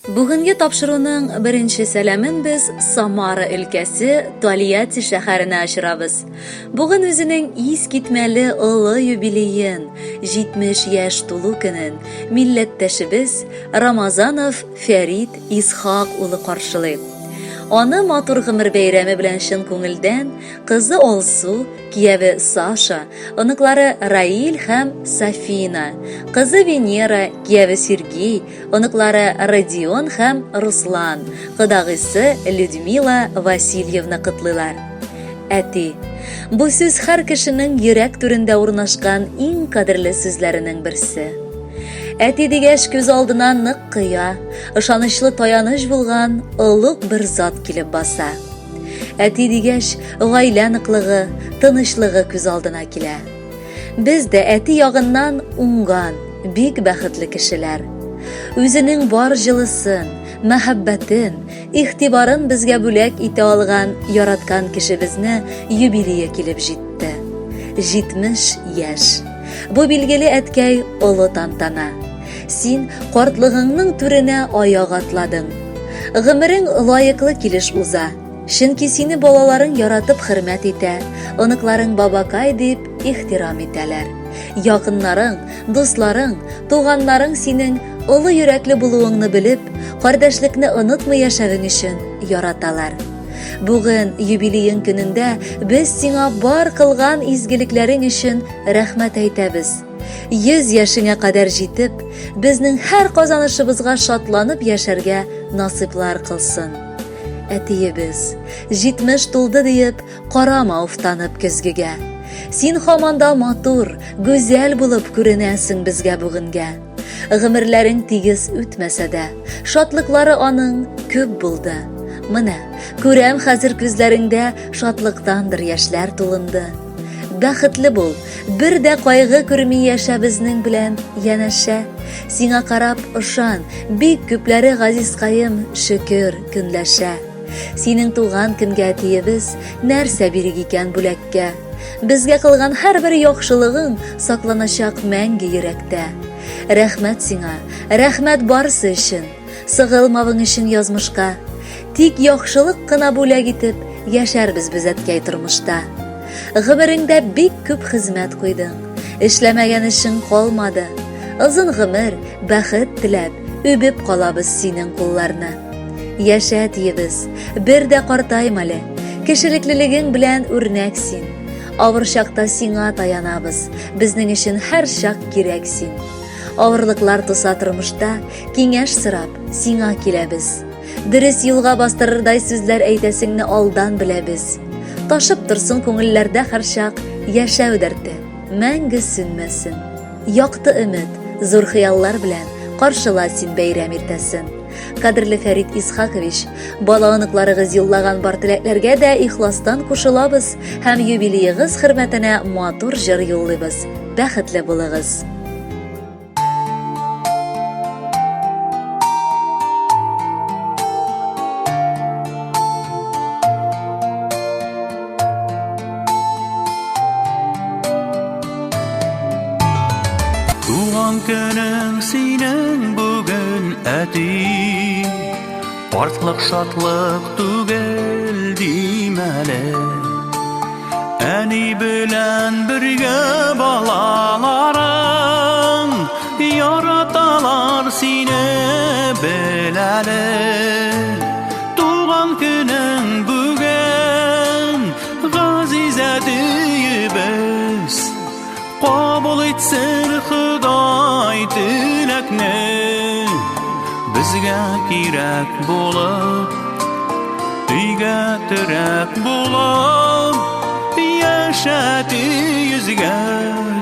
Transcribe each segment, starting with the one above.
Бүгенге тапшыруның беренче сәламен без Самара өлкәсе Тольятти шәһәренә очырабыз. Бүген үзенең искитмәле олы юбилеен, 70 яшь тулу көнен милләттәшебез Рамазанов Фәрит Исхак улы каршылый. Аны матур гомер бәйрәме белән чын күңелдән кызы Алсу, кияве Саша, оныклары Раиль һәм Софина, кызы Венера, кияве Сергей, оныклары Родион һәм Руслан, кодагыйсы Людмила Васильевна котлыйлар. Әти. Бу сүз һәр кешенең йөрәк түрендә урнашкан иң кадерле сүзләренең берсе. Әти дигәч күз алдына нык кыя, ышанычлы таяныч булган олуг бер зат килеп баса. Әти дигәч, гаилә ныклыгы, тынычлыгы күз алдына килә. Без дә әти ягыннан уңган, бик бәхетле кешеләр. Үзенең бар җылысын, мәхәббәтен, игътибарын безгә бүләк итә алган яраткан кешебезне юбилее килеп җитте. 70 яшь. Бу билгеле әткәй олы тантана. Син картлыгыңның түренә аяк атладың. Гомерең лаеклы килеш уза. Чөнки сине балаларың яратып хөрмәт итә, оныкларың бабакай дип ихтирам итәләр. Якыннарың, дусларың, туганнарың синең олы йөрәкле булуыңны белеп, кардәшлекне онытмый яшәвең өчен яраталар. Бүген юбилеең көнендә без сиңа бар кылган изгелекләрең өчен рәхмәт әйтәбез. 100 яшеңә кадәр җитеп, безнең һәр казанышыбызга шатланып яшәргә насыйплар кылсын. Әтиебез, 70 тулды диеп, карама уфтанып көзгегә. Син һаман да матур, гүзәл булып күренәсең безгә бүгенгә. Гомерләрең тигез үтмәсә дә, шатлыклары аның күп булды. Менә, күрәм хәзер күзләреңдә шатлыктандыр яшьләр тулынды. Бәхетле бул, бер дә кайгы күрми яшә безнең белән янәшә. Сиңа карап ышан, бик күпләре газизкаем, шөкер, көнләшә. Синең туган көнгә әтиебез нәрсә бирик икән бүләккә? Безгә кылган һәрбер яхшылыгың сакланачак мәңге йөрәктә. Рәхмәт сиңа, рәхмәт барысы өчен. Сыгылмавың өчен язмышка. Тик яхшылык кына бүләк итеп, яшәрбез без әткәй тормышта. Гомереңдә бик күп хезмәт куйдың. Эшләмәгән эшең калмады. Озын гомер, бәхет теләп, үбеп калабыз синең кулларны. Яшә, әтиебез, бер дә картайма әле. Кешелеклелегең белән үрнәк син. Авыр чакта сиңа таянабыз. Безнең өчен һәрчак кирәк син. Авырлыклар туса тормышта, киңәш сорап, сиңа киләбез. Дөрес юлга бастырырдай сүзләр әйтәсеңне алдан беләбез. Ташып торсын күңелләрдә һәрчак яшәү дәрте, мәңге сүнмәсен. Якты өмет, зур хыяллар белән каршыла син бәйрәм иртәсен. Кадерле Фәрит Исхакович, бала оныкларыгыз юллаган бар теләкләргә дә ихластан кушылабыз һәм юбилеегыз хөрмәтенә матур җыр юллыйбыз. Бәхетле булыгыз! Туган көнең синең бүген, әти. Картлык шатлык түгел димәле. Әни белән бергә балаларың яраталар сине беләле. Туган көнең бүген, газиз әтиебез. Кабул итсен Ходай теләкне, безгә кирәк булып, өйгә терәк булып, яшәте йөзгә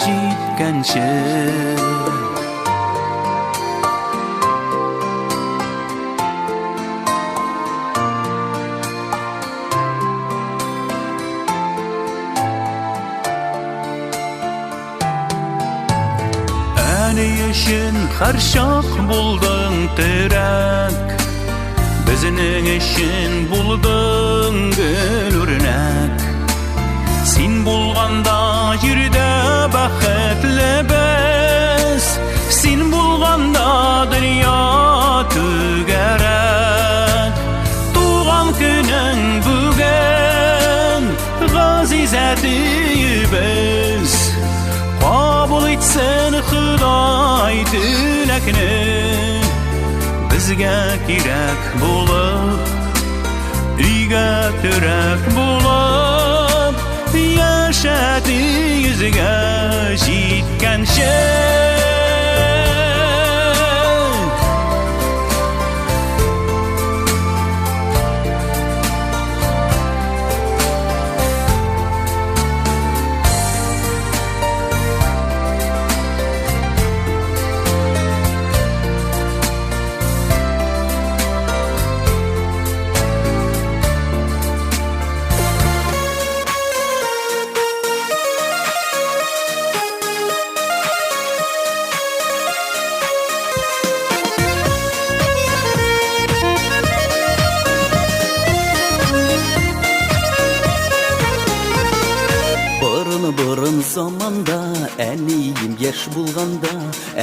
җиткәнче. Әни өчен һәрчак булдың терәк, Безнең өчен булдың гел үрнәк. Син булганда җирдә бәхетле без, Син булганда дөнья түгәрәк. Кирәкне безгә кирәк булып, өйгә терәк булып, яшәде йөзгә җиткәнче. Борын-борын заманда, әнием яшь булганда,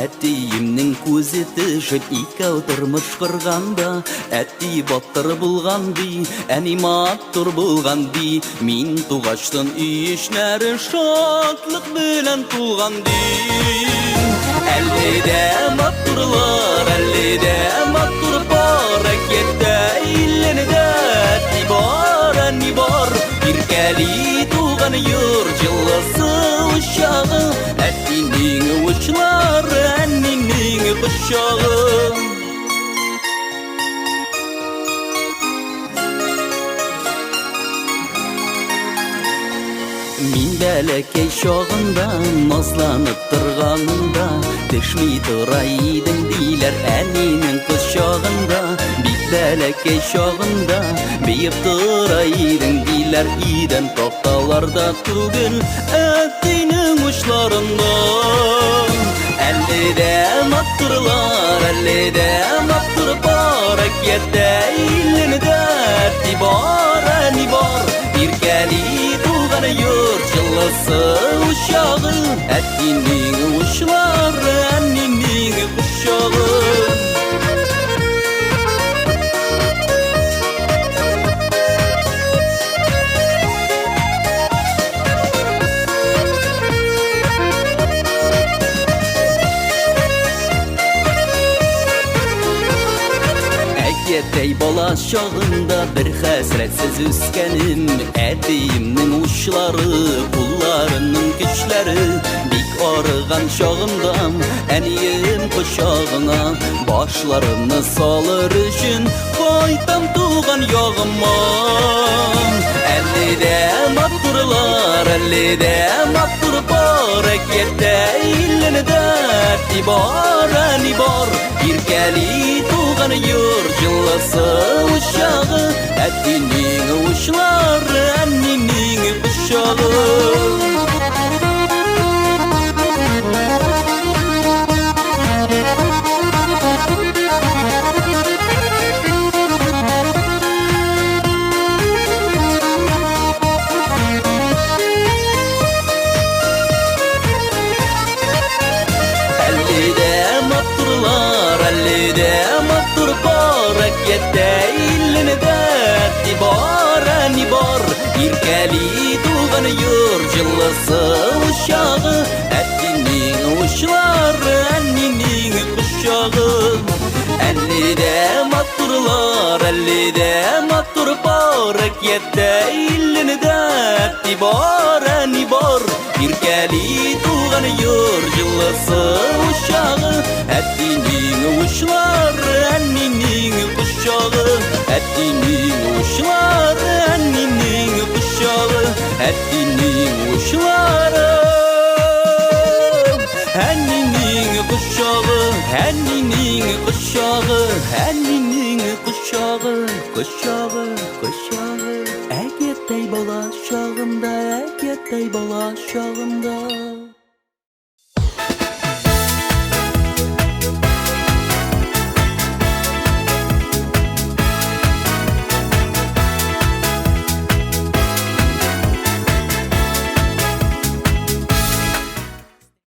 әтиемнең күзе төшеп, икәү тормыш корганда, әти батыр булган ди, әни матур булган ди, мин тугачтын өй эчләре шатлык белән тулган ди. Әле дә матурлар, әле дә матур пар, әкияттә иллендә әти бар, әни бар, иркәли туган йорт җылысы учагы, әтинең учлары, әнинең кочагы. Мин бәләкәй чагында, назланып торганында, төшми тора идем диләр әнинең кочагында. Бик бәләкәй чагында, биеп тора идең диләр, идән такталарда түгел, әтинең учларында. Әле дә матурлар, әле дә матур пар, әкияттә илендә әти бар, әни бар, иркәли туган йорт җылысы учагы, әтинең учлары, әнинең кочагы. Әкияттәй бала чагында бер хәсрәтсез үскәнем, әтиемнең учлары, кулларының көчләре, бик арыган чагымда әнием кочагына башларымны салыр өчен кайтам туган ягыма. Әле дә матурлар, әле дә матур пар, әкияттә илендә әти бар, әни бар, иркәли туган йорт җылысы учагы, әтинең учлары, әнинең кочагы. Әле дә матурлар, әле дә матур пар, әкияттә илендә әти бар, әни бар, иркәли туган йорт җылысы учагы, әтинең учлары, әнинең кочагы. Әле дә матурлар, әле дә матур пар, әкияттә илендә әти бар, әни бар, иркәли туган йорт җылысы учагы, әтинең учлары, әнинең кочагы, әтинең учлары, әнинең кочагы, әтинең учлары, әнинең кочагы, әнинең кочагы, әнинең кочагы, кочагы, кочагы. Әкияттәй бала чагымда, әкияттәй бала чагымда.